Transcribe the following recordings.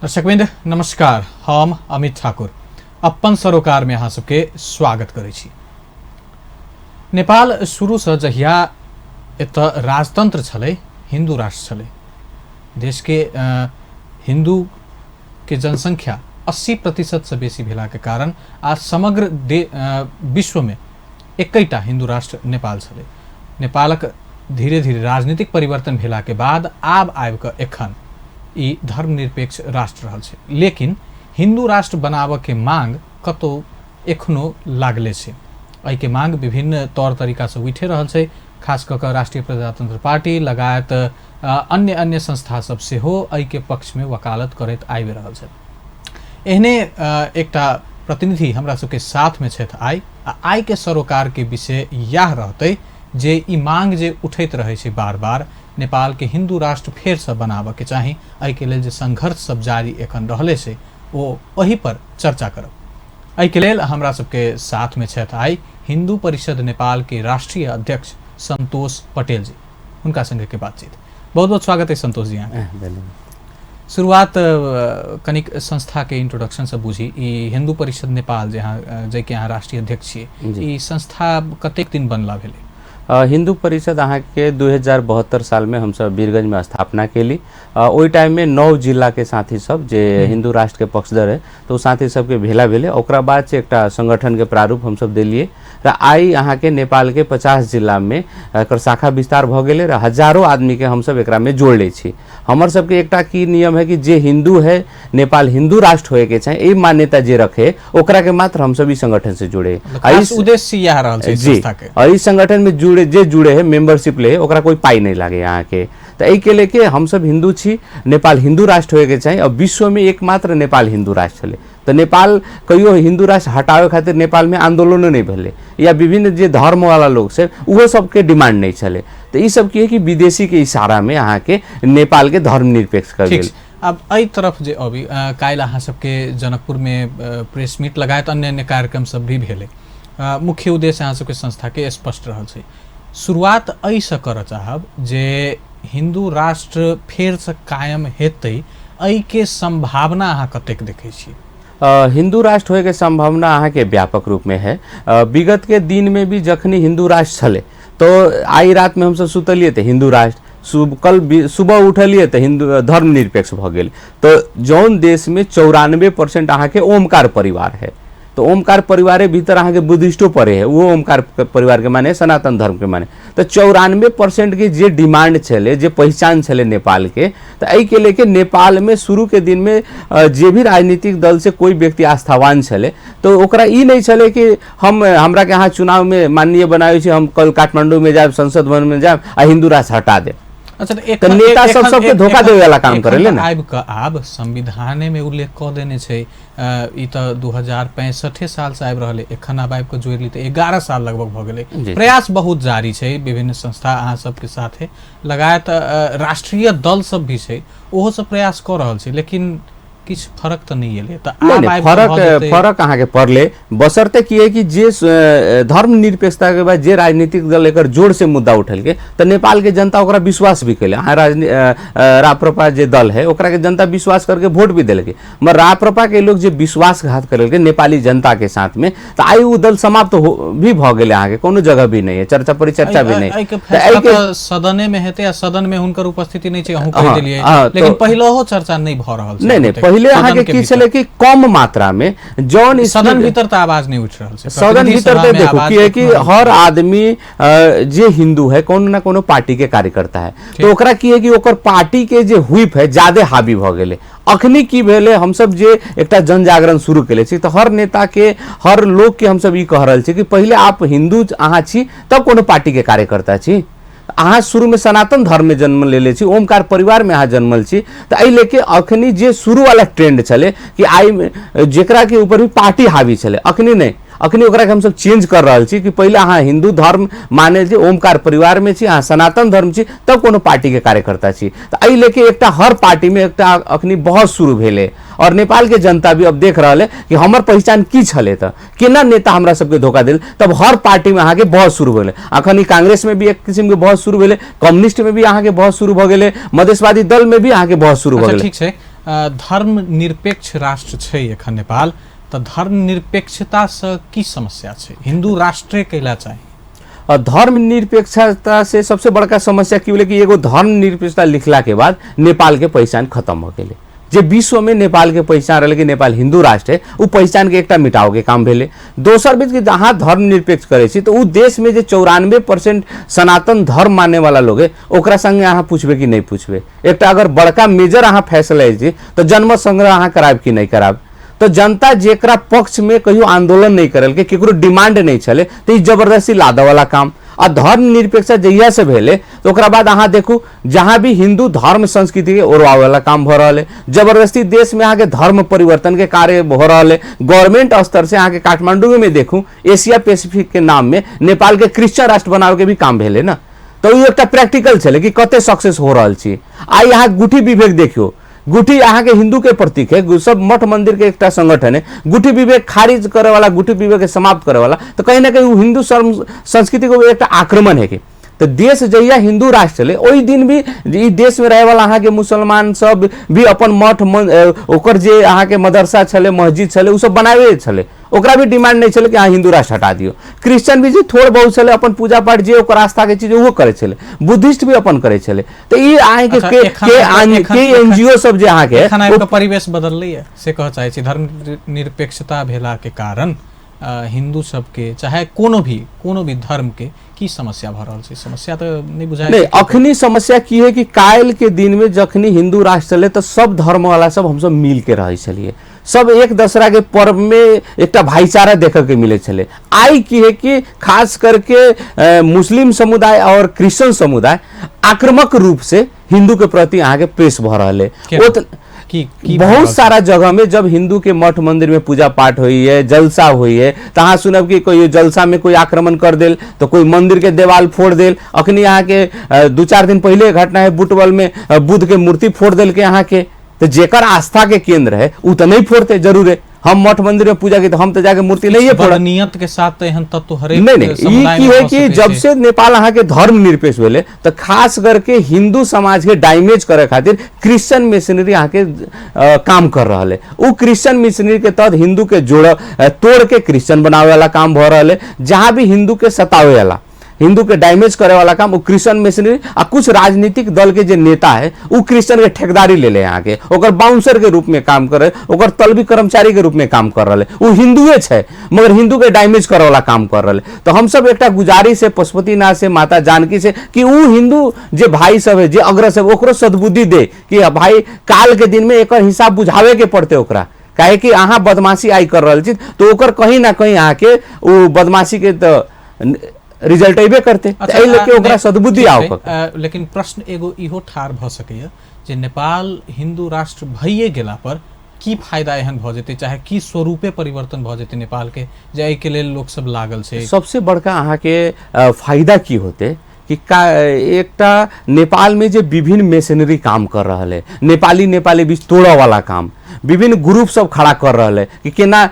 दर्शकवृंद नमस्कार। हम अमित ठाकुर अपन सरोकार में अहाँ सबके स्वागत करै छी। नेपाल शुरूसँ जहिया एतऽ राजतंत्र छलै, हिन्दू राष्ट्र छलै, देशके हिन्दू के जनसंख्या 80% से बेसी भेलाके कारण आ समग्र विश्वमे एकैटा हिन्दू राष्ट्र नेपाल छलै। नेपालक धीरे धीरे राजनीतिक परिवर्तन भेलाके बाद आब आबि कऽ एखन ई धर्मनिरपेक्ष राष्ट्र रहल छै, लेकिन हिन्दू राष्ट्र बनाबऽके मांग कतौ एखनो लागले छै। एहिके मांग विभिन्न तौर तरीकासँ उठि रहल छै। खास कऽ कऽ राष्ट्रिय प्रजातंत्र पार्टी लगायत अन्य अन्य संस्था सब सेहो एहिके पक्षमे वकालत करैत आबि रहल छै। एहने एकटा प्रतिनिधि हमरा सबके साथमे छथि आइ, आ आइके सरोकारके विषय इएह रहतै जे ई मांग जे उठैत रहै छै बार बार, नेपालके हिन्दू राष्ट्र फेरसँ बनाबऽके चाही, एहिके लेल जे संघर्ष सब जारी एखन रहले छै ओ ओहि पर चर्चा करब। एहिके लेल हमरा सबके साथमे छथि आइ हिन्दू परिषद नेपालके राष्ट्रीय अध्यक्ष संतोष पटेल जी। हुनका संगे के बातचीत। बहुत बहुत स्वागत है संतोष जी अहाँके। धन्यवाद। शुरुआत कनिक संस्था के इंट्रोडक्शन से बुझी। ई हिन्दू परिषद नेपाल जे अहाँ जाहिके अहाँ राष्ट्रीय अध्यक्ष छियै, ई संस्था कतेक दिन बनला भेलै? हिन्दू परिषद अहाँके 2072 सालमे हमसब वीरगंजमे स्थापना केली। ओहि टाइममे 9 जिलाके साथी सब जे हिन्दू राष्ट्रके पक्षधर है तऽ ओ साथी सबके भेला भेलै। ओकरा बाद से एकटा संगठनके प्रारूप हमसब देलियै र आइ अहाँके नेपालके 50 जिलामे एकर शाखा विस्तार भऽ गेलै र हजारों आदमीके हमसब एकरामे जोड़ लै छी। हमर सबके एकटा की नियम है कि जे हिन्दू है नेपाल हिन्दू राष्ट्र होएके चाही, ई मान्यता जे रखे ओकरा के मात्र हमसब ई संगठन से जुड़े। खास उद्देश्य इएह रहल छै जी संस्था के। और इस संगठन में जुड़े जे जुड़े है मेंबरशिप ले ओकरा कोई पाई नहीं लागे अहाँके। तऽ एहिके लेके हमसब हिन्दू छी, नेपाल हिन्दू राष्ट्र होएके चाही और विश्व में एकमात्र नेपाल हिन्दू राष्ट्र छलै। तऽ नेपाल कहियो हिन्दू राष्ट्र हटाबै खातिर नेपालमे आंदोलनो नहि भेलै या विभिन्न जे धर्मवाला लोक छै ओहो सबके डिमांड नहि छलै। तऽ ई सब की है कि विदेशी के इशारामे अहाँके नेपालके धर्मनिरपेक्ष कर ठीक गेल। छै। आब एहि तरफ जे अबी, काल्हि अहाँ सबके जनकपुरमे प्रेस मीट लगायत अन्य अन्य कार्यक्रम सब भी भेलै। मुख्य उद्देश्य अहाँ सबके संस्थाके स्पष्ट रहल छै। शुरुआत एहिसँ करऽ चाहब जे हिन्दू राष्ट्र फेरसँ कायम हेतै, एहिके सम्भावना अहाँ कतेक देखै छियै? हिन्दू राष्ट्र होइके सम्भावना अहाँके व्यापक रूपमे है। विगत के दिन में भी जखनी हिन्दू राष्ट्र छलै तो आइ रातमे हमसब सुतलियै तऽ हिन्दू राष्ट्र, कल सुबह उठलियै तऽ हिन्दू धर्मनिरपेक्ष भऽ गेल। तऽ जौन देशमे 94% अहाँके ओमकार परिवार है तो ओमकार परिवारे भीतर अहाँके बुद्धिस्टो पड़े है, वो ओमकार परिवार के माने सनातन धर्म के माने। तऽ 94% के जे डिमांड छलै, जे पहिचान छलै नेपाल के, तऽ एहिके लेके नेपालमे शुरू के दिनमे जे भी राजनीतिक दल से कोई व्यक्ति आस्थावान छलै तो ओकरा ई नहि छलै कि हम हमरा के अहाँ चुनावमे माननीय बनाबै छी, हम कल काठमांडूमे जायब, संसद भवनमे जायब आ हिन्दू राष्ट्र हटा देब। अच्छा, तऽ नेता सब सबके धोखा देवे वाला काम करेले ने। आबि कऽ आब संविधाने में उल्लेख कऽ देने छै। ई तऽ 2065 साल से आबि रहल है, एखन आब आबि कऽ जोड़ि ली तऽ 11 साल लगभग भऽ गेलै। प्रयास बहुत जारी छै, विभिन्न संस्था अहाँ सबके साथे लगायत राष्ट्रीय दल सब भी छै, ओहो सब प्रयास कऽ रहल छै, लेकिन किछु फरक तऽ नहि एलै। तऽ नहि आब नहि आबि कऽ फरक भऽ जेतै। फरक अहाँके पड़लै, बशर्ते की है कि जे धर्मनिरपेक्षता के बाद जे राजनीतिक दल एकर जोर से मुद्दा उठेलकै तऽ नेपाल के जनता ओकरा विश्वास भी केले। अहाँ राप्रपा जे दल है ओकरा के जनता विश्वास करके वोट भी देलकै, मगर राप्रपा के लोग जे विश्वासघात करेलकै नेपाली जनता के साथ में तऽ आइ ओ दल समाप्त हो भी भऽ गेलै, अहाँके कोनो जगह भी नहि है, चर्चा परिचर्चा भी नहि। एहिके तऽ फैसला एहिके तऽ सदने में हेतै आ सदन में हुनकर उपस्थिति नहि छै, अहूँ कहि हाँ, देलियै, हाँ, लेकिन तो पहिलहो चर्चा नहि भऽ रहल छै। नहीं नहीं ओतेक। पहिले सदन अहाँके के की भीतर। छलै कि कम मात्रा में जौन सदन भीतर तऽ आवाज नहि उठि रहल छै। सदन प्रतिनिधि भीतर सभा तऽ में देखो आवाज की है कि उठि रहल हर छै। आदमी जे हिंदू है कोनो ना कोनो पार्टी के कार्यकर्ता है, तो ओकरा की है कि ओकर पार्टी के जे हुइप है ज्यादे हावी भऽ गेलै। अखनी की भेलै, हमसब जे एकटा जनजागरण शुरू केले छी तऽ हर नेता के हर लोग के हमसब ई कह रहल छी कि पहिले आप हिंदू अहाँ छी तब कोनो पार्टी के कार्यकर्ता छी। अहाँ शुरूमे सनातन धर्ममे जन्म लेले छी, ओमकार परिवारमे अहाँ जन्मल छी, तऽ एहि लेके अखनी जे शुरूवाला ट्रेंड छलै कि आइ जेकरा के ऊपर भी पार्टी हावी छलै, अखनी नहि, अखनी ओकरा के हमसब चेंज कर रहल छी कि पहिले अहाँ हिंदू धर्म माने छी, ओमकार परिवारमे छी, अहाँ सनातन धर्म छी तब कोनो पार्टी के कार्यकर्ता छी। तऽ एहि लेके एकटा हर पार्टीमे एकटा अखनी बहस शुरू भेलै और नेपाल के जनता भी अब देख रहल है कि हमर पहिचान की छलै, तऽ केना नेता हमरा सबके धोखा देल। तब हर पार्टी में अहाँके बहस शुरू भेलै। अखन ई कांग्रेस में भी एक किस्म के बहस शुरू भेलै, कम्युनिस्ट में भी अहाँके बहस शुरू भऽ गेलै, मधेशवादी दल में भी अहाँके बहस शुरू भऽ अच्छा गेलै। ठीक छै। धर्म निरपेक्ष राष्ट्र छै एखन नेपाल, तऽ धर्म निरपेक्षता से की समस्या छै? हिंदू राष्ट्रे कैला चाही? धर्म निरपेक्षता से सबसे बड़का समस्या की भेलै कि एगो धर्म निरपेक्षता लिखला के बाद नेपाल के पहिचान खत्म हो गेलै। जे विश्व में नेपाल के पहिचान रहलै कि नेपाल हिंदू राष्ट्र है, उ पहिचान के एकटा मिटाव के काम भेलै। दोसर बीच कि जहाँ धर्म निरपेक्ष करै छी तऽ उ देश में जे 94% सनातन धर्म माने वाला लोग है, ओकरा संगे अहाँ पूछबै कि नहि पूछबै? एकटा अगर बड़का मेजर अहाँ फैसला लै छी तऽ जनमत संग्रह अहाँ करायब कि नहि करायब? तऽ जनता जेकरा पक्ष में कहियो आंदोलन नहीं करलकै, केकरो डिमांड नहीं छलै, तऽ ई जबरदस्ती लादऽ वाला काम। आ धर्म निरपेक्षता जहिया से भेलै तऽ ओकरा बाद अहाँ देखू जहाँ भी हिंदू धर्म संस्कृति के ओरवावे वाला काम भऽ रहल है, जबरदस्ती देश में अहाँके धर्म परिवर्तन के कार्य भऽ रहल है गवर्नमेंट स्तर से। अहाँके काठमांडू में देखू, एशिया पैसिफिक के नाम में नेपाल के क्रिश्चियन राष्ट्र बनावे के भी काम भेलै ने, तऽ ओ एकटा प्रैक्टिकल छलै कि कते सक्सेस हो रहल छी। आइ अहाँ गुठी विवेक देखियौ, गुठी अहाँके हिंदू के प्रतीक है, सब मठ मंदिर के एकटा संगठन है। गुठी विवेक खारिज करे वाला, गुठी विवेक के समाप्त करे वाला, तो कहीं ना कहीं उ हिंदू संस्कृति को एकटा आक्रमण है। कि तऽ देश जहिया हिंदू राष्ट्र छलै, ओहि दिन भी ई देश में रहे वाला अहाँके मुसलमान सब भी अपन मठ ओकर जे अहाँके मदरसा छलै, मस्जिद छलै, उ सब बनावे छलै। ओकरा भी डिमांड नहीं छलै कि अहाँ हिंदू राष्ट्र हटा दियौ। क्रिश्चियन भी जे थोड़ बहुत छलै, अपन पूजा पाठ जे ओकर आस्था के चीज ओहो करै छलै, बुद्धिस्ट भी अपन करै छलै। तऽ ई अहाँके अच्छा, के के के एनजीओ सब जे अहाँके एखन आबि कऽ परिवेश बदललैए से कहऽ चाहै छी? धर्म निरपेक्षता भेला के कारण हिंदू सबके चाहे कोनो भी धर्म के की समस्या भऽ रहल छै? समस्या तऽ नहि बुझाइ नहीं, अखनी समस्या की है कि काल्हि के दिन में जखनी हिंदू राष्ट्र चले तऽ सब धर्म वाला सब हमसब मिल के रहै छलियै, सब एक दसरा के पर्व में एकटा भाईचारा देखे के मिले छलै। आइ की है कि खास करके मुस्लिम समुदाय और क्रिश्चियन समुदाय आक्रामक रूप से हिंदू के प्रति अहाँके पेश भऽ रहल है। केना? ओ तऽ की की भऽ रहल बहुत छै? सारा जगह में जब हिंदू के मठ मंदिर में पूजा पाठ होई है, जलसा होई है, तऽ अहाँ सुनब कि कोई जलसा में कोई आक्रमण कर देल तो कोई मंदिर के देवाल फोड़ देल। अखनी अहाँके 2-4 दिन पहले घटना है, बुटवल में बुद्ध के मूर्ति फोड़ देल के अहाँके। तऽ जेकर आस्था के केंद्र है उ तऽ नहीं फोड़ते जरूर है। हम मठ मंदिर में पूजा की तऽ हम तऽ जाके मूर्ति नहीं फोड़ब। बदनीयत के साथ तऽ एहन तत्व हरेक नहीं नहीं, ई समुदाय की में है भऽ कि सकै जब छै। से नेपाल अहाँके धर्म निरपेक्ष भेलै तऽ खास करके हिंदू समाज के डैमेज करे खातिर क्रिश्चियन मिशनरी अहाँके काम कर रहल है। उ क्रिश्चियन मिशनरी के तहत हिंदू के जोड़ तोड़ के क्रिश्चियन बनावे वाला काम भऽ रहल है। जहाँ भी हिंदू के सतावे वाला, हिंदू के डैमेज करे वाला काम वो क्रिश्चियन मिशनरी आ कुछ राजनीतिक दल के जे नेता है, उ क्रिश्चियन के ठेकेदारी ले ले, अहाँके ओकर बाउंसर के रूप में काम करे, ओकर तलबी कर्मचारी के रूप में काम कर रहल है। उ हिंदुए छै मगर हिंदू के डैमेज करे वाला काम कर रहल है। तो हम सब एकटा गुजारिश है पशुपतिनाथ से, माता जानकी से कि उ हिंदू जे भाई सब है, जे अग्रज है, ओकरो सद्बुद्धि दे कि भाई काल के दिन में एकर हिसाब बुझावे के पड़ते ओकरा। काहे कि अहाँ बदमाशी आइ कर रहल छी तो ओकर कहीं ना कहीं अहाँके उ बदमाशी के तऽ रिजल्ट अयबे करते। तऽ एहि लेके ओकरा सद्बुद्धि ठीक आओ छै, कऽ। लेकिन प्रश्न एगो इहो ठाढ़ भऽ सकैए जे नेपाल हिंदू राष्ट्र भइए गेला पर की फायदा एहन भऽ जेतै, चाहे की स्वरूपे परिवर्तन भऽ जेतै नेपाल के जे एहिके लेल लोक सब लागल छै? सबसे बड़का अहाँके फायदा की होते कि का एकटा नेपाल में जे विभिन्न मेसनरी काम कर रहल है, नेपाली नेपाली बीच तोड़ऽ वाला काम, विभिन्न ग्रुप सब खड़ा कर रहल है कि केना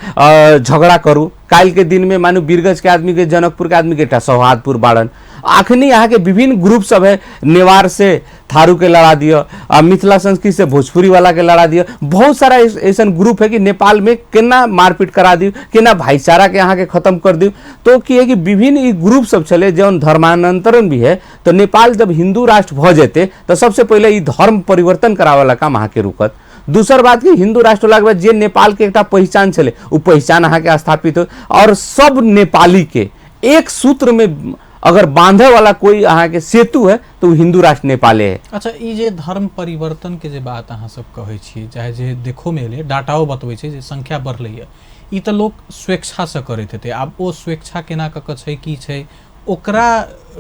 झगड़ा करू। काल्हि के दिन में मानू बीरगंज के आदमी के, जनकपुर के आदमी के एकटा सौहार्दपुर बाड़न। अखनी अहाँके विभिन्न ग्रुप सब है, नेवार से थारू के लड़ा दिअ आ मिथिला संस्कृति से भोजपुरी वाला के लड़ा दिअ। बहुत सारा ऐसन ग्रुप है कि नेपाल में केना मारपीट करा दियौ, केना भाईचारा के अहाँके खत्म कर दियौ। तो की है कि विभिन्न ई ग्रुप सब छलै जौन धर्मांतरण भी है। तो नेपाल जब हिंदू राष्ट्र भऽ जेतै तऽ सबसे पहिले ई धर्म परिवर्तन करावे वाला काम अहाँके रुकत। दोसर बात कि हिंदू राष्ट्र होलाके बाद जे नेपाल के एकटा पहिचान छलै, ओ पहिचान अहाँके स्थापित हो और सब नेपाली के एक सूत्र में अगर बांधे वाला कोई अहाँके सेतु है तो उ हिंदू राष्ट्र नेपाले है। अच्छा, ई जे धर्म परिवर्तन के जे बात अहाँ सब कहै छी, चाहे जे देखो में एलै, डाटाओ बतबै छै जे संख्या बढ़लैए, ई तऽ लोक स्वेच्छासँ करैत हेतै। आब ओ स्वेच्छा केना कऽ कऽ छै, की छै, ओकरा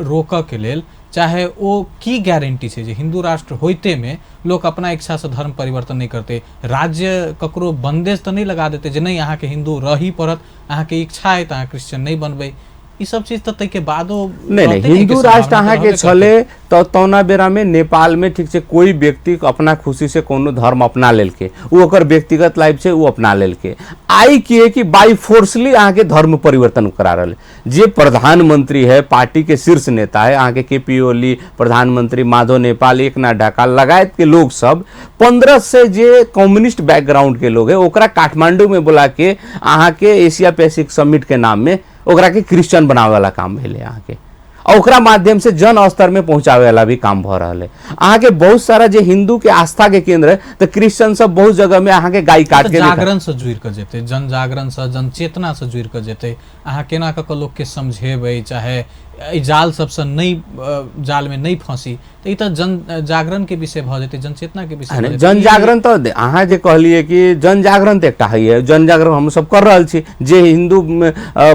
रोकऽ के लेल चाहे ओ की गारंटी छै जे हिंदू राष्ट्र होइते में लोक अपना इच्छासँ धर्म परिवर्तन नहि करतै? राज्य ककरो बंदेज तऽ नहि लगा देतै जे नहि, अहाँके हिंदू रही पड़त, अहाँके इच्छा अइ तऽ अहाँ क्रिश्चियन नहि बनबै? ई सब चीज तऽ ताहिके बादो नहि नहि, रहतै ने, हिंदू एहिके राष्ट्र सम्भावना तऽ अहाँके रहबे करतै। छलै तऽ तौना बेरामे नेपालमे ठीक छै, कोइ व्यक्ति अपना खुशी से कोनो धर्म अपना लेलकै, ओ ओकर व्यक्तिगत लाइफ छै, ओ अपना लेलकै। आइ की है कि बाई फोर्सली अहाँके धर्म परिवर्तन करा रहल है। जे प्रधानमंत्री है, पार्टी के शीर्ष नेता है, अहाँके के पी ओली प्रधानमंत्री, माधव नेपाल, एकनाथ ढाका लगायत के लोग सब 15 से जे कम्युनिस्ट बैकग्राउंड के लोग है ओकरा काठमांडू में बुला के अहाँके एशिया पैसिफिक समिट के नाम में ओकरा के क्रिश्चियन बनावे वाला काम भेलै अहाँके, आ ओकरा माध्यम से जन स्तर में पहुंचावे वाला भी काम भऽ रहल है। अहाँके बहुत सारा जे हिंदू के आस्था के केंद्र है तऽ क्रिश्चियन सब बहुत जगह में अहाँके गाय काट के जागरण से जुड़ के जेतै, जन जागरण से, जनचेतना से जुड़ के जेतै। अहाँ केना कऽ कऽ लोकके समझेबै, चाहे एहि जाल सबसँ नहि, जाल में नहि फंसी, तऽ ई तऽ जन जागरण के विषय भऽ जेतै, जनचेतना के विषय भऽ जेतै। जन जागरण तऽ अहाँ जे कहलियै कि जन जागरण तऽ एकटा होइए, जन जागरण हम सब कर रहल छी। जे हिंदू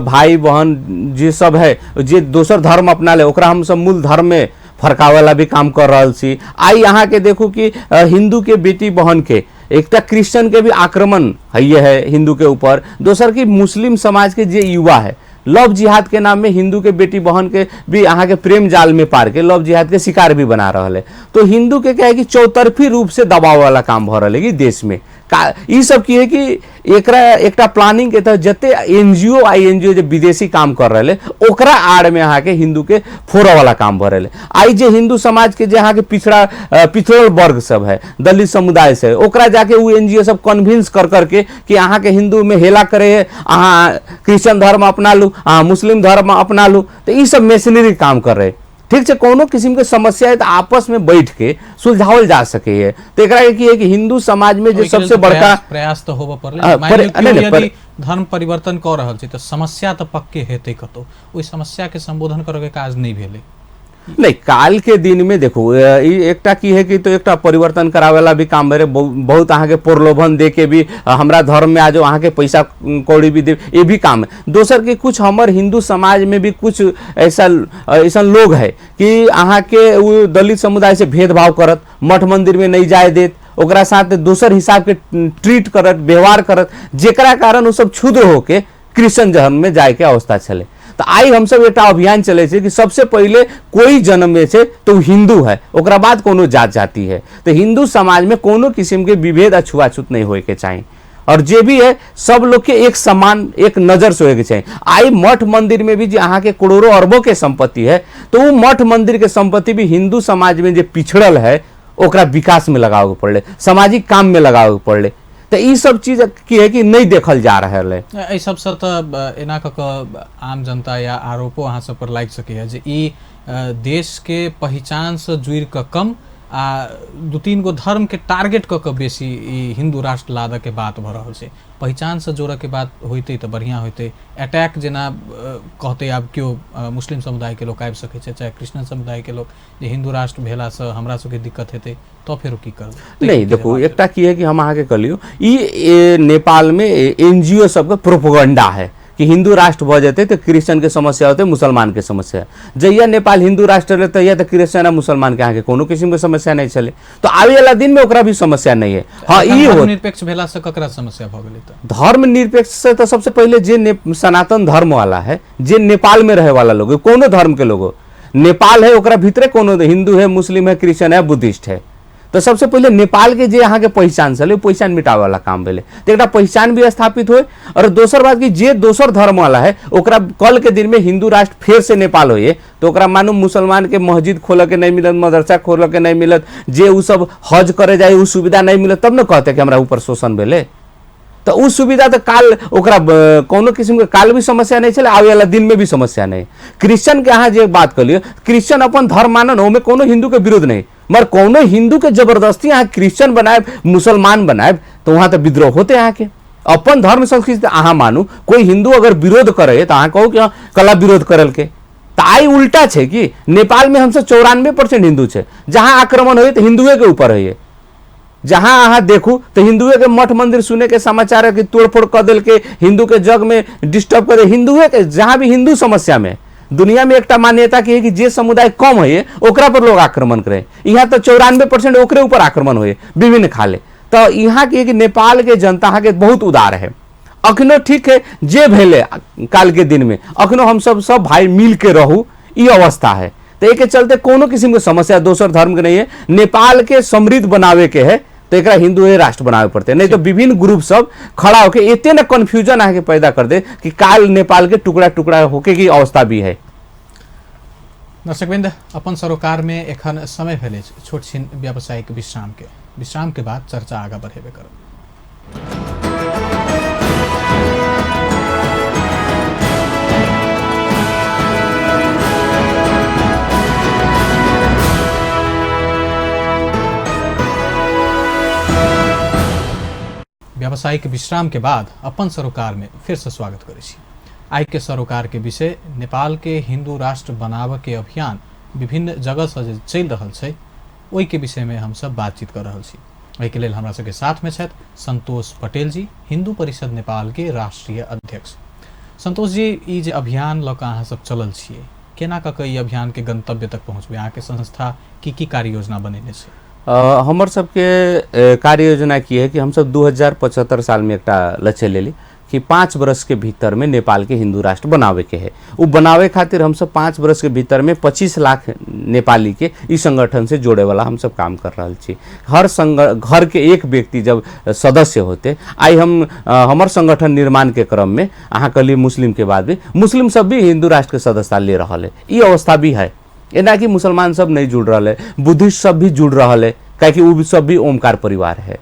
भाई बहन जे सब है जे दोसर धर्म अपना ले ओकरा हम सब मूल धर्म में फरकावे ला भी काम कर रहल छी। आइ अहाँके देखू कि हिंदू के बेटी बहन के एकटा क्रिश्चियन के भी आक्रमण है है हिंदू के ऊपर, दोसर की मुस्लिम समाज के जे युवा है लव जिहाद के नाम में हिंदू के बेटी बहन के भी अहाँ के प्रेम जाल में पार के लव जिहाद के शिकार भी बना रहा है। तो हिंदू के क्या है कि चौतरफी रूप से दबाव वाला काम भऽ रहल है कि देश में का ई सब की है कि एकरा एकटा प्लानिंग के तहत जते N G O I N G ओ जे विदेशी काम कर रहल है ओकरा आड़ में अहाँ के हिंदू के फोड़ऽ वाला काम भऽ रहल है। आइ जे हिंदू समाज के जे अहाँ के पिछड़ल वर्ग सब है, दलित समुदाय से, ओकरा जाके उ एन जी ओ सब कन्विंस कर करके कि अहाँ के हिंदू में हेला करे है, अहाँ क्रिश्चियन धर्म अपना लू, अहाँ मुस्लिम धर्म अपना लू, तो ई सब मेसनरी काम कर रहे। ठीक छै, कोनो किस्म के समस्या है तो आपस में बैठ के सुलझावल जा सके है। तो एकरा के की है कि हिंदू समाज में जे ओहिके लेल सबसे तऽ बड़का प्रयास तऽ होबऽ पड़लै। मानि लियौ नहीं, केओ नहीं, यदि धर्म परिवर्तन कऽ रहल छै तऽ समस्या तऽ पक्के हेतै कतौ, ओहि समस्या के संबोधन करऽ के काज नहि भेलै। नहीं, काल के दिन में देखो, ई एकटा की है कि तो एकटा परिवर्तन करावेला भी काम भेलै, बहुत अहाँके प्रलोभन दे के भी, हमरा धर्म में आ जाओ, अहाँके पैसा कौड़ी भी दे, ये भी काम है। दोसर के कुछ हमर हिंदू समाज में भी कुछ ऐसा लोग है कि अहाँके उ दलित समुदाय से भेदभाव करत, मठ मंदिर में नहीं जाए देत, ओकरा साथ दोसर हिसाब के ट्रीट करत, व्यवहार करत, जेकरा कारण उ सब क्षुद्र होके क्रिश्चियन धर्म में जाए के अवस्था छलै। तो आइ हमसब एकटा अभियान चलै छै कि सबसे पहिले कोई जन्म जे छै तो हिंदू है, ओकरा बाद कोनो जात जाति है। तो हिंदू समाज में कोनो किस्म के विभेद आ छुआछूत नहीं होए के चाही, और जे भी है सब लोग के एक समान एक नजर से होए के चाही। आइ मठ मंदिर में भी जे अहाँ के करोड़ों अरबों के संपत्ति है तो वो मठ मंदिर के संपत्ति भी हिंदू समाज में जे पिछड़ल है ओकरा विकास में लगावे के पड़ले, सामाजिक काम में लगावे के पड़ले। तो ई सब चीज की है कि नहीं देखल जा रहल है। एहि सबसँ तऽ एना कऽ कऽ आम जनता या आरोपो अहाँ सब पर लागि सकैए जे ई देश के पहिचानसँ जुड़ि कऽ कम आ 2-3 गो धर्म के टारगेट कऽ कऽ बेसी ई हिंदू राष्ट्र लादऽ के बात भऽ रहल छै। पहिचानसँ जोड़ऽ के बात होइतै तऽ बढ़िआँ होइतै। अटैक जेना कहतै आब केओ मुस्लिम समुदाय के लोक आबि सकै छै, चाहे क्रिश्चियन समुदाय के लोक, जे हिंदू राष्ट्र भेलासँ हमरा सबके दिक्कत हेतै तो फेर की करबै? नहीं, देखो एकटा की है कि हम अहाँके कहलियौ ई नेपाल में एन जी ओ सबके प्रोपोगंडा है कि हिंदू राष्ट्र भऽ जेतै तऽ क्रिश्चियन के समस्या होतै, मुसलमान के समस्या। जहिया नेपाल हिंदू राष्ट्र रहलै तहिया तऽ क्रिश्चियन आ मुसलमान के अहाँके कोनो किस्म के समस्या नहीं छलै, तो आबे वाला दिन में ओकरा भी समस्या नहीं है। हाँ, ई धर्म होत। निरपेक्ष भेला से ककरा समस्या भऽ गेलै तऽ? धर्म निरपेक्ष से तऽ सबसे पहिले जे सनातन धर्म वाला है, जे नेपाल में रहे वाला लोग है, कोनो धर्म के लोग हो, नेपाल है ओकरा भीतरे कोनो हिंदू है, मुस्लिम है, क्रिश्चियन है, बुद्धिस्ट है, तो सबसे पहिले नेपाल के जे अहाँ के पहिचान छलै, ओ पहिचान मिटावे वाला काम भेलै। तो एकटा पहिचान भी स्थापित होय, और दोसर बात कि जे दोसर धर्म वाला है ओकरा कल के दिन में हिंदू राष्ट्र फेर से नेपाल होइए तो ओकरा मानू मुसलमान के मस्जिद खोलऽ के नहीं मिलत, मदरसा खोलऽ के नहीं मिलत, जे उ सब हज करे जाए उ सुविधा नहीं मिलत, तब न कहते कि हमरा ऊपर शोषण भेलै। तो उ सुविधा तो काल ओकरा कोनो किस्म के काल भी समस्या नहीं छलै, आबे वाला दिन में भी समस्या नहीं। क्रिश्चियन के अहाँ जे बात कहलियै, क्रिश्चियन अपन धर्म मानन, ओहिमे कोनो हिंदू के विरोध नहीं, मगर कोनो हिंदू के जबरदस्ती अहाँ क्रिश्चियन बनायब, मुसलमान बनायब तो वहाँ तो विद्रोह होते। अहाँके अपन धर्म संस्कृति अहाँ मानू, कोई हिंदू अगर विरोध करे तो अहाँ कहू कि हाँ, कला विरोध करलकै। तो आइ उल्टा छै कि नेपाल में हमसब 94% हिंदू छै, जहाँ आक्रमण होइए तो हिंदुए के ऊपर होइए, जहाँ अहाँ देखू तो हिंदुए के मठ मंदिर सुने के समाचार है कि तोड़फोड़ कऽ देलकै, हिंदू के जग में डिस्टर्ब कर दे, हिंदुए के जहाँ भी हिंदू समस्या में दुनिया में एकटा मान्यता की है कि जे समुदाय कम होइए ओकरा पर लोग आक्रमण करे, यहाँ तो 94% ओकरे ऊपर आक्रमण होइए विभिन्न खाले। तो यहाँ की है कि नेपाल के जनता अहाँ के बहुत उदार है, अखनो ठीक है जे भेलै काल के दिन में, अखनो हम सब सब भाई मिल के रहू, ई अवस्था है। तो एके चलते कोनो किस्म के समस्या दोसर धर्म के नहीं है। नेपाल के समृद्ध बनावे के है तो एकरा हिंदू राष्ट्र बनावे पड़ते, नहीं तो विभिन्न ग्रुप सब खड़ा होके एते ना कन्फ्यूजन आके पैदा कर दे कि काल नेपाल के टुकड़ा टुकड़ा होके की अवस्था भी है। दर्शकवृंद, अपन सरोकार में एखन समय भेल छोट छिन व्यावसायिक विश्राम के, विश्राम के बाद चर्चा आगा बढ़ेबे करब। व्यावसायिक विश्राम के बाद अपन सरोकार में फिर से स्वागत करै छी। आइ के सरोकार के विषय नेपाल के हिंदू राष्ट्र बनाबऽ के अभियान विभिन्न जगह से जे चलि रहल छै ओहि के विषय में हम सब बातचीत कर रहल छी। एहिके लेल हमरा सबके साथ में छथि संतोष पटेल जी, हिंदू परिषद नेपाल के राष्ट्रीय अध्यक्ष। संतोष जी, ई जे अभियान लऽ कऽ अहाँ सब चलल छियै, केना कऽ कऽ ई अभियान के गंतव्य तक पहुँचबै? अहाँके संस्था की की कार्य योजना बनेने छै? हमर सबके कार्य योजना की है कि हमसब 2075 साल में एकटा लक्ष्य लेली कि 5 वर्ष के भीतर में नेपाल के हिंदू राष्ट्र बनावे के है। वो बनावे खातिर हमसब 5 वर्ष के भीतर में 25 लाख नेपाली के इस संगठन से जोड़े वाला हमसब काम कर रहल छी। हर घर के एक व्यक्ति जब सदस्य होते, आई हम हमर संगठन निर्माण के क्रम में अहाँ कहली मुस्लिम के बाद भी मुस्लिम सब भी हिंदू राष्ट्र के सदस्यता ले रहल है, ये अवस्था भी है। एना कि मुसलमान सब नहीं जुड़ रहा है, बुद्धिस्ट सब भी जुड़ रहा है, काहे वो सब भी ओमकार परिवार है।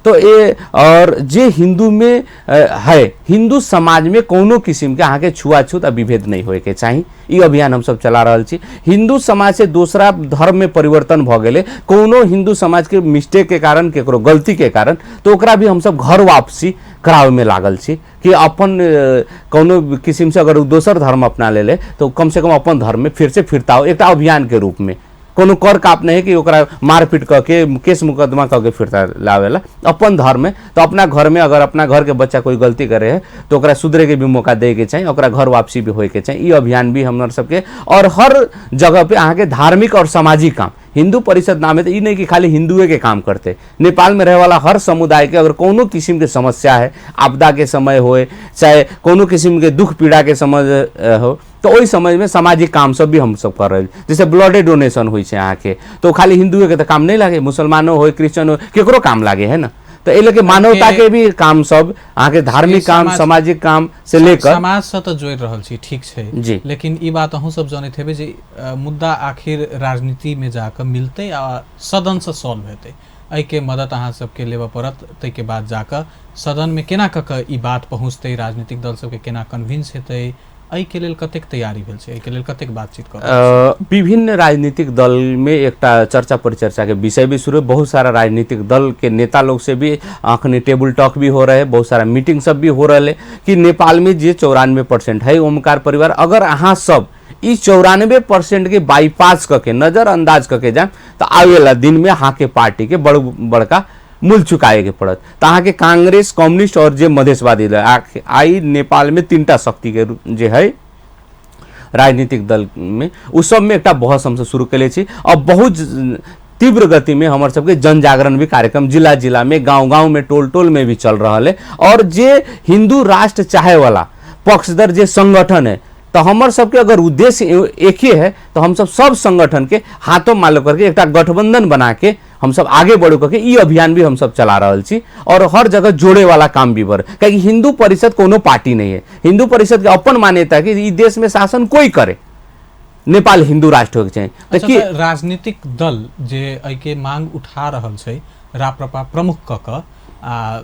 तो ये और जे हिंदू में है, हिंदू समाज में कोनो किस्म के अहाँ के छुआछूत आ विभेद नहीं होए के चाही, ई अभियान हम सब चला रहल छी। हिंदू समाज से दूसरा धर्म में परिवर्तन भ गेलै, कोनो हिंदू समाज के मिस्टेक के कारण, केकरो गलती के कारण, तो ओकरा भी हम सब घर वापसी करावे में लागल छी कि अपन कोनो किस्म से अगर दोसर धर्म अपना ले ले तो कम से कम अपन धर्म में फिर से फिरता हो, एकटा अभियान के रूप में। कोनो कर काप नहीं है कि ओकरा मारपीट कऽ के केस मुकदमा कऽ के फिरता लावेला। अपन धर्म में तो अपना घर में अगर अपना घर के बच्चा कोई गलती करे है तो ओकरा सुधरे के भी मौका दे के चाही, ओकरा घर वापसी भी होए के चाही। ई अभियान भी हमर सबके और हर जगह पे अहाँ के धार्मिक और सामाजिक काम, हिंदू परिषद नाम है तो ई नहीं कि खाली हिंदुए के काम करते, नेपाल में रहे वाला हर समुदाय के अगर कोनो किस्म के समस्या है, आपदा के समय होए, चाहे कोनो किस्म के दुख पीड़ा के समय हो, तो ओहि समय में सामाजिक काम सब भी हम सब कर रहे। जैसे ब्लडे डोनेशन होइ छै अहाँके, तो खाली हिंदुए के तो काम नहीं लागे, मुसलमानो हो, क्रिश्चियन हो, केकरो काम लागे है ना। तो एहि लऽ मानवता के भी काम सब अहाँके धार्मिक काम, सामाजिक काम से लेकर समाज से तो जोड़ि रहल छी, ठीक छै जी। लेकिन ई बात अहूँ सब जनैत हेबै जे मुद्दा आखिर राजनीति में जाकऽ मिलतै आ सदन से सॉल्व हेतै, एहिके मदद अहाँ सबके लेबऽ पड़त। ताहिके बाद जाकऽ सदन में केना कऽ कऽ ई बात पहुँचतै, राजनीतिक दल सबके केना कन्विंस हेतै, एहिके लेल कतेक तैयारी भेल छै, एहिके लेल कतेक बातचीत कर? विभिन्न राजनीतिक दल में एकटा चर्चा परिचर्चा के विषय भी शुरू, बहुत सारा राजनीतिक दल के नेता लोग से भी अखनी टेबल टॉक भी हो रहे, बहुत सारा मीटिंग सब भी हो रहा है कि नेपाल में जे 94% है ओमकार परिवार, अगर अहाँ सब ई 94% के बाईपास करके नजरअंदाज करके जाए तो आवेला दिन में अहाँ के पार्टी के बड़ बड़का मूल चुकाए के पड़त। तो अहाँ के कांग्रेस, कम्युनिस्ट और जे मधेशवादी आई नेपाल में 3टा शक्ति के जे है राजनीतिक दल में, उ सब में एकटा बहस हमसब शुरू केले छी। और बहुत तीव्र गति में हमर सबके जन जागरण भी कार्यक्रम जिला जिला में, गांव गांव में, टोल टोल में भी चल रहा है। और जे हिंदू राष्ट्र चाहे वाला पक्षधर जे संगठन है, तो हमर सबके अगर उद्देश्य एक ही है तो हम सब सब संगठन के हाथों मालो करके एकटा गठबंधन बना के हम सब आगे बढ़ू करके ई अभियान भी हम सब चला रहल छी। और हर जगह जोड़े वाला काम भी बढ़, काहे हिंदू परिषद कोनो पार्टी नहीं है। हिंदू परिषद के अपन मान्यता है कि ई देश में शासन कोई करे, नेपाल हिंदू राष्ट्र होके चाही। तो कि राजनीतिक दल जे एहिके मांग उठा रहल छै, राप्रपा प्रमुख क क आ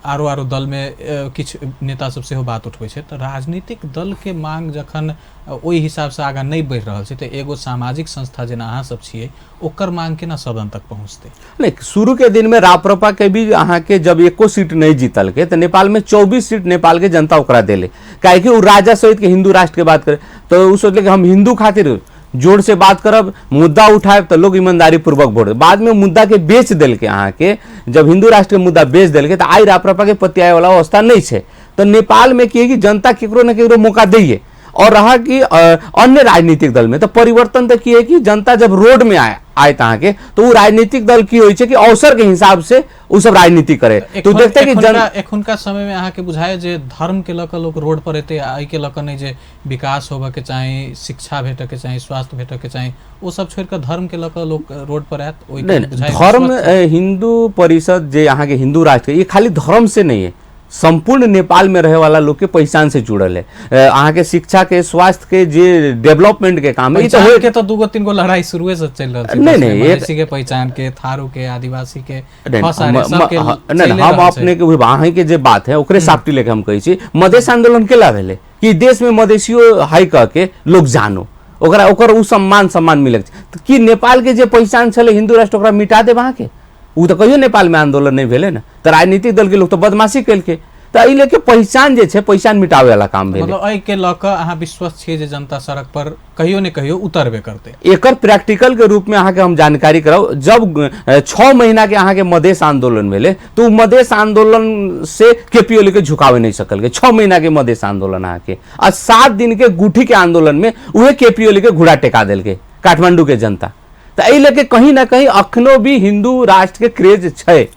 आरो आरो दल में किछु नेता सब सेहो बात उठबै छै, तऽ राजनीतिक दल के मांग जखन ओहि हिसाब से आगाँ नहीं बढ़ि रहल छै तऽ एगो सामाजिक संस्था जेना अहाँ सब छियै ओकर मांग केना सदन तक पहुँचतै? नहीं, शुरू के दिन में राप्रपा के भी अहाँ के जब एको सीट नहीं जीतल के तो नेपाल में 24 सीट नेपाल के जनता ओकरा देले, काहे कि उ राजा सहित के हिंदू राष्ट्र के बात करे तो उ सोचले कि हम हिंदू खातिर जोर से बात करब, मुद्दा उठाएब तो लोग ईमानदारी पूर्वक वोट। बाद में मुद्दा के बेच देलके अहाँ के, जब हिंदू राष्ट्र के मुद्दा बेच देलके तो आई राप्रपा के पतियाए वाला अवस्था नहीं है। तो नेपाल में की है कि जनता केकरो न केकरो मौका दैये। और रहा कि अन्य राजनीतिक दल में तो परिवर्तन तो की है कि जनता जब रोड में आए आयत अहाँके, तो उ राजनीतिक दल की होइ छै कि अवसर के हिसाब से उ सब राजनीति करे। तो देखते कि जन एखुनका समय में अहाँके बुझाय जे धर्म के लऽ कऽ लोक रोड पर एतै, आ एहिके लऽ कऽ नहि जे विकास होबऽ के चाही, शिक्षा भेटऽ के चाही, स्वास्थ्य भेटऽ के चाही, ओ सब छोड़ि कऽ धर्म के लऽ कऽ लोक रोड पर आयत? ओहि नहीं, धर्म हिंदू परिषद जे अहाँके हिंदू राष्ट्र, ये खाली धर्म से नहीं है, संपूर्ण नेपाल में रहे वाला लोग के पहचान से जुड़ल है। अहाँ के शिक्षा के, स्वास्थ्य के, जे डेवलपमेंट के काम है, ई तो के तो दूगो तीन गो लड़ाई शुरुए से चल रहल छै। नहीं नहीं, मधेसी के पहचान के, थारू के, आदिवासी के, नहीं, हम अपने के अहीं के जे बात है ओकरे साफ्टी लेके हम कहै छी। मधेश आंदोलन केला भेलै कि देश में मधेसियो है कह के लोग जानो, ओकरा ओकर उ सम्मान सम्मान मिलक। कि नेपाल के जे पहचान छलै हिंदू राष्ट्र, ओकरा मिटा देब अहाँके? उ तऽ कहियो नेपाल में आंदोलन नहीं भेलै ने। तऽ राजनीतिक दल के लोग तऽ बदमाशी केलकै, तऽ एहि लेके पहचान जे छै, पहचान मिटावे वाला काम भेलै। मतलब एहि के लऽ कऽ अहाँ विश्वस्त छियै जे जनता सड़क पर कहियो ने कहियो उतरबे करतै? एकर प्रैक्टिकल के रूप में अहाँके हम जानकारी कराउ, जब 6 महीना के अहाँके मधेश आंदोलन भेलै तो मधेश आंदोलन से केपी ओली के झुकावे नहीं सकल। 6 महीना के मधेश आंदोलन अहाँके आ 7 दिन के गुठी के आंदोलन में उहे केपी ओली के घुड़ा टेका देलकै काठमांडू के जनता। तऽ एहि लेके कहीं ना कहीं अखनो भी हिंदू राष्ट्र के क्रेज छै,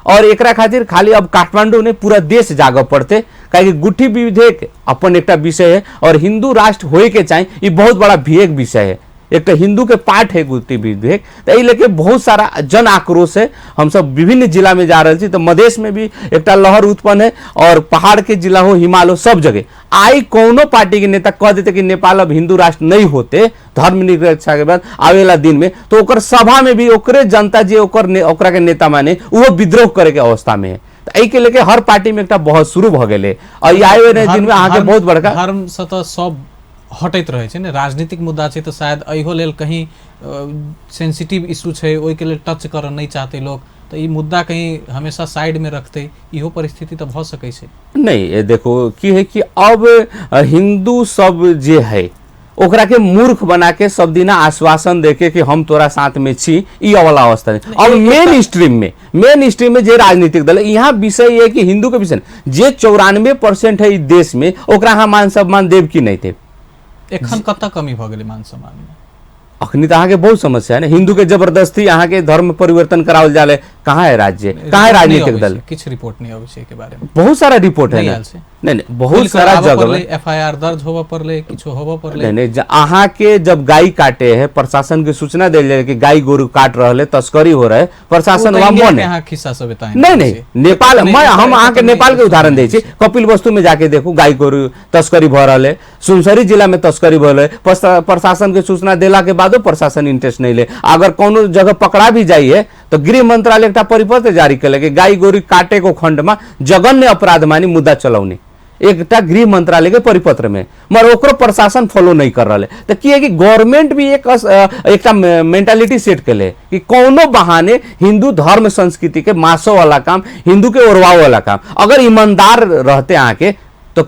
और एकरा खातिर खाली अब काठमांडू नहीं पूरा देश जागऽ पड़तै, काहेकि गुठी विधेयक अपन एकटा विषय है और हिंदू राष्ट्र होए के चाही, ई बहुत बड़ा विवेक विषय है, एक हिंदू के पार्ट है गुठी विधेयक। तो एहि लेके बहुत सारा जन आक्रोश है। हम सब विभिन्न जिला में जा रहल छी तो मधेश में भी एकटा लहर उत्पन्न है, और पहाड़ के जिला हो, हिमाल हो, सब जगह आई कोनो पार्टी के नेता कह देते कि नेपाल अब हिंदू राष्ट्र नहीं होते धर्मनिरपेक्षता के बाद आवेला दिन में, तो ओकर सभा में भी ओकरे जनता जे ओकर ओकरा के नेता माने वो विद्रोह करे के अवस्था में है। तो एहि के लेके हर पार्टी में एकटा बहस शुरू भ गेलै, और आए वाले दिन में अहाँके बहुत बड़का धर्म से तऽ सब हटैत रहै छै ने, राजनीतिक मुद्दा छै तऽ शायद एहो लेल कहीं सेंसिटिव इशू छै, ओहिके लेल टच करऽ नहि चाहतै लोक, तऽ ई मुद्दा कहीं हमेशा साइड में रखतै, इहो परिस्थिति तऽ भऽ सकै छै। नहीं, देखो की है कि अब हिंदू सब जे है ओकरा के मूर्ख बना के सब दिना आश्वासन देके कि हम तोरा साथ में छी, ई वाला अवस्था नहीं। अब मेन स्ट्रीम में जे राजनीतिक दल है, यहाँ विषय है कि हिंदू के विषय जे 94% है देश में, ओकरा अहाँ मान सम्मान देब कि नहीं देब? एखन कतऽ कमी भऽ गेलै मान सम्मान में? अखनी तो अहाँके बहुत समस्या है ने, हिंदू के जबरदस्ती अहाँके धर्म परिवर्तन कराओल जाले, कहाँ है राज्य, कहाँ है राजनीतिक दल? किछु रिपोर्ट नहीं अबै छै के बारे में। बहुत सारा रिपोर्ट है ना। नहीं नहीं, बहुत सारा जगह एफआईआर दर्ज होबऽ पड़लै, किछु होबऽ पड़लै। नहीं नहीं, अहाँके जब गाय काटे है प्रशासन के सूचना देल जाए कि गाय गोरु काट रहल है, तस्करी हो रहा है, प्रशासन वहाँ मौन है। खिस्सा सब नहीं नहीं, नेपाल मैं हम अहाँके नेपाल के उदाहरण दै छी, कपिल वस्तु में जाके देखू गाय गोरु तस्करी भऽ रहल है, सुनसरी जिला में तस्करी भऽ रहल है, प्रशासन के सूचना देला के बादो प्रशासन इंटरेस्ट नहीं ले। अगर कोनो जगह पकड़ा भी जाइए तो गृह मंत्रालय एकटा परिपत्र जारी केलक कि गाय गोरु काटे को खंड में जघन्य अपराध मानी मुद्दा चलाउने, एकटा गृह मंत्रालय के परिपत्र में, मगर ओकरो प्रशासन फॉलो नहीं कर रहा है। तो की है कि गवर्नमेंट भी एक एकटा मेंटालिटी सेट केले कि कोनो बहाने हिंदू धर्म संस्कृति के मासो वाला काम, हिंदू के ओरवाओ वाला काम, अगर ईमानदार रहते अहाँके तो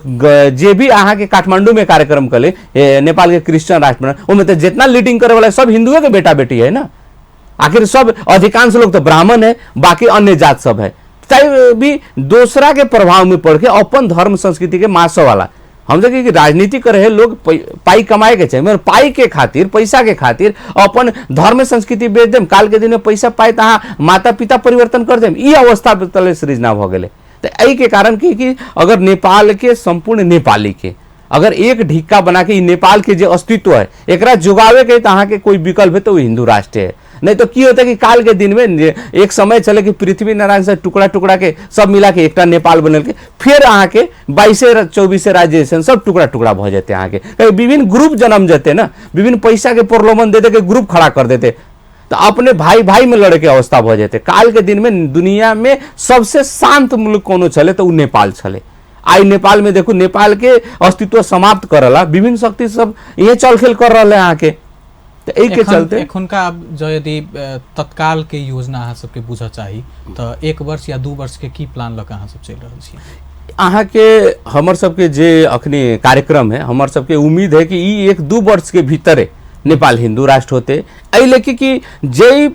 जे भी अहाँके काठमांडू में कार्यक्रम कले नेपाल के क्रिश्चियन राष्ट्र में, ओमे तो जितना लीडिंग करे वाला सब हिंदुए के बेटा बेटी है ना, आखिर सब अधिकांश लोग तो ब्राह्मण है, बाकी अन्य जात सब है, चाहे भी दूसरा के प्रभाव में पड़ के अपन धर्म संस्कृति के मासो वाला। हम जब कि राजनीति करे है लोग पाई कमाए के चाहिए, मगर पाई के खातिर, पैसा के खातिर अपन धर्म संस्कृति बेच देम, काल के दिन में पैसा पाए तो अहाँ माता पिता परिवर्तन कर देम, ई अवस्था तले सृजना भ गेलै। तो एहि के कारण की अगर नेपाल के संपूर्ण नेपाली के अगर एक ढिक्का बना के नेपाल के जे अस्तित्व है एकरा जोगावे के तो अहाँके कोई विकल्प है तो हिंदू राष्ट्र है। नहीं तो की होता है कि काल के दिन में एक समय चले कि पृथ्वी नारायण से टुकड़ा टुकड़ा के सब मिला के एकटा नेपाल बनल के, फिर अहाँके 22-24 राज्य सब टुकड़ा टुकड़ा भ जेते, अहाँके विभिन्न ग्रुप जन्म जेते ना, विभिन्न पैसा के प्रलोभन दे दे के ग्रुप खड़ा कर देते, तो अपने भाई भाई में लड़े के अवस्था भ जेते। काल के दिन में दुनिया में सबसे शांत मुल्क कोनो छले तो उ नेपाल छले। आई नेपाल में देखू नेपाल के अस्तित्व समाप्त करला विभिन्न शक्ति सब ये चल खेल कर रहा है अहाँके, तो एहि के चलते एखुनका अब जो यदि तत्काल के योजना अहाँ सबके बुझऽ चाही तो 1 वर्ष या 2 वर्ष के की प्लान लऽ कऽ अहाँ सब चलि रहल छी? अहाँके हमर सबके जे अखनी कार्यक्रम है, हमर सबके उम्मीद है कि ई 1-2 वर्ष के भीतरे नेपाल हिंदू राष्ट्र होते। एहि लेके कि जे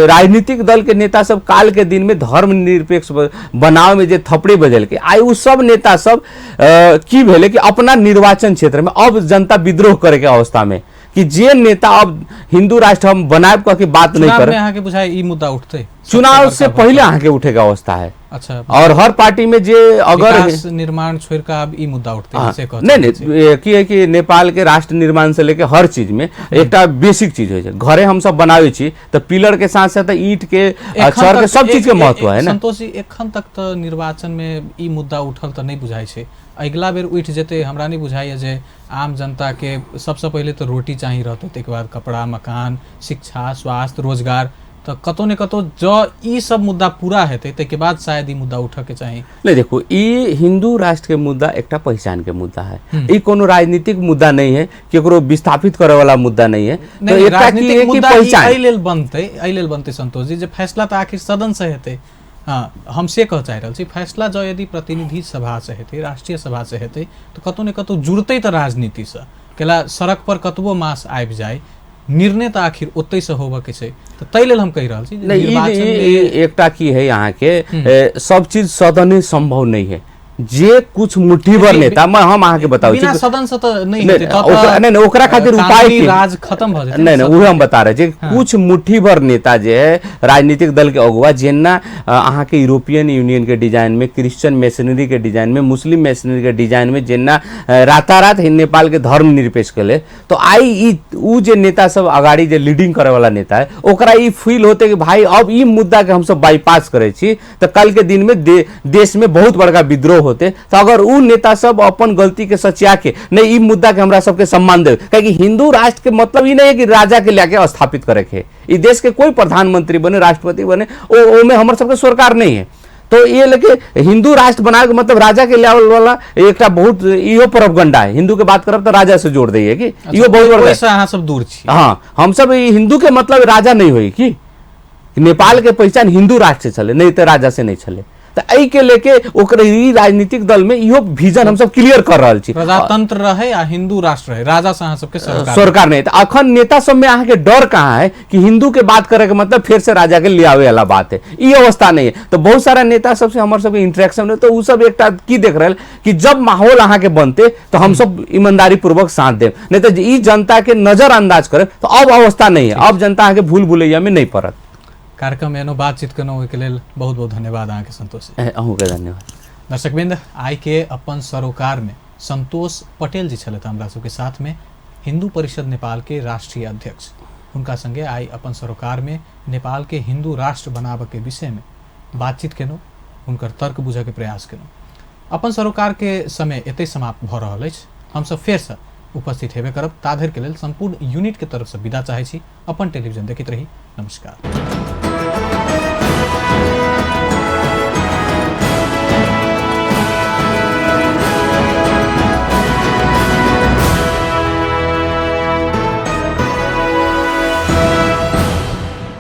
राजनीतिक दल के नेता सब काल के दिन में धर्म निरपेक्ष बनाव में जे थपड़ी बजेलकै, आइ उ सब नेता सब की भेलै कि अपना निर्वाचन क्षेत्र में अब जनता विद्रोह करे के अवस्था में कि जे नेता अब हिंदू राष्ट्र हम बनायब कह के बात नहीं चुनाव कर में अहाँके बुझाइ ई मुद्दा उठतै? चुनाव से पहले अहाँके उठे के अवस्था है। अच्छा। और हर पार्टी में जे अगर विकास निर्माण छोड़ के आब ई मुद्दा उठतै हाँ, से कह नहीं चाहै छी। नहीं, की है कि नेपाल के राष्ट्र निर्माण से लेके हर चीज में एकटा बेसिक चीज होइ छै। घरे हम सब बनाबै छी तऽ पिलर के साथ साथ ईंट के एखन छड़ के तक सब चीज के महत्व है ना। संतोष जी, एखन तक तऽ निर्वाचन में ई मुद्दा उठल तऽ नहि बुझाइ छै, अगिला बेर उठि जेतै हमरा नहि बुझाइए जे आम जनता के सबसँ पहिले तऽ रोटी चाही रहतै, ताहिके बाद कपड़ा, मकान, शिक्षा, स्वास्थ्य, रोजगार, तऽ कतौ ने कतौ जँ ई सब मुद्दा पूरा हेतै ताहिके बाद शायद ई मुद्दा उठऽ के चाही। नहीं देखो, ई हिंदू राष्ट्र के मुद्दा एकटा पहचान के मुद्दा है, ई कोनो राजनीतिक मुद्दा नहीं है, केकरो विस्थापित करे वाला मुद्दा नहीं है। तो नहीं, एकटा की राजनीतिक है कि मुद्दा ई पहचान एहि लेल बनतै, एहि लेल बनतै संतोष जी जे फैसला तऽ आखिर सदन से हेतै। हाँ, हम से कह चाहि रहल छी, फैसला जँ यदि प्रतिनिधि सभा से हेतै, राष्ट्रीय सभा से हेतै तऽ कतौ ने कतौ जुड़तै तऽ राजनीति से, कैला सड़क पर कतबो मास आबि जाय निर्णय तऽ आखिर ओतै से होबऽ के छै, तऽ ताहि लेल हम कहि रहल छी जे नहीं, निर्वाचन ई एकटा की है अहाँके, सब चीज सदने संभव नहीं है, जे कुछ मुट्ठी भर नेता हम अहाँके बताबै बिना छी सदन से तऽ नहीं नहीं, हेतै, तब ओकरा- तऽ नहीं, नहीं, ओकरा खातिर उपाय कानूनी की? राज खत्म भऽ जेतै। नहीं नहीं, वही हम बता रहे जे कुछ मुट्ठी भर नेता जे है राजनीतिक दल के अगुआ, जेना अहाँके यूरोपियन यूनियन के डिजाइन में, क्रिश्चियन मेसनरी के डिजाइन में, मुस्लिम मेसनरी के डिजाइन में जेना रातारात नेपाल के धर्म निरपेक्ष केले, तो आई ई उ जे नेता सब अगाड़ी जे लीडिंग करे वाला नेता है ओकरा ई फील होते कि भाई अब ई मुद्दा के हम सब बाईपास करे छी तो कल के दिन में देश में बहुत बड़का विद्रोह होते। तो अगर उ नेता सब अपन गलती के सचिया के नहीं ई मुद्दा के हमरा सबके सम्मान दे, काहे हिंदू राष्ट्र के मतलब ई नहीं है कि राजा के लाके स्थापित करे के, ई देश के कोई प्रधानमंत्री बने राष्ट्रपति बने ओ में हमर सबके सरकार नहीं है। तो ये लेके हिंदू राष्ट्र बनाए के मतलब राजा के लेवल वाला एकटा बहुत इहो प्रोपगंडा है। हिंदू के बात करब तो राजा से जोड़ दैए कि इहो बहुत बड़का ओहिसँ अहाँ सब दूर छी। हाँ, हम सब हिंदू के मतलब राजा नहीं होई कि नेपाल के पहचान हिंदू राष्ट्र से छले, नहीं तो राजा से नहीं छले। तो एहि के लेके ओकर ई राजनीतिक दल में इहो विजन हम सब क्लियर कर रहल छी, प्रजातंत्र रहे आ हिंदू राष्ट्र रहे, राजा से अहाँ सबके सरकार सरकार नहीं। तो अखन नेता सब में अहाँ के डर कहाँ है कि हिंदू के बात करे के मतलब फिर से राजा के लियावे वाला बात है, ई अवस्था नहीं है। तो बहुत सारा नेता सबसे हमर सबके इंटरेक्शन है, तो उ सब एकटा की देख रहल कि जब माहौल अहाँ के बनते तो हम सब ईमानदारी पूर्वक साथ देब, नहीं तो ई जनता के नजरअंदाज करे तो अब अवस्था नहीं है, अब जनता अहाँ के भूल भुलैया में नहीं पड़त। कार्यक्रम एनो बातचीत केलहुँ ओहिके लेल बहुत बहुत धन्यवाद अहाँके संतोष जी। अहूँके धन्यवाद। दर्शकवृंद, आइ के अपन सरोकार में संतोष पटेल जी छलथि हमरा सबके साथ में, हिंदू परिषद नेपाल के राष्ट्रीय अध्यक्ष। हुनका संगे आइ अपन सरोकार में नेपाल के हिंदू राष्ट्र बनाबऽ के विषय में बातचीत केलहुँ, हुनकर तर्क बुझऽ के प्रयास केलहुँ। अपन सरोकार के समय एतै समाप्त भऽ रहल अछि, हमसब फेरसँ उपस्थित हेबे करब। ताधरि के लेल संपूर्ण यूनिट के तरफ से विदा चाहै छी। अपन टेलीविजन देखैत रही। नमस्कार।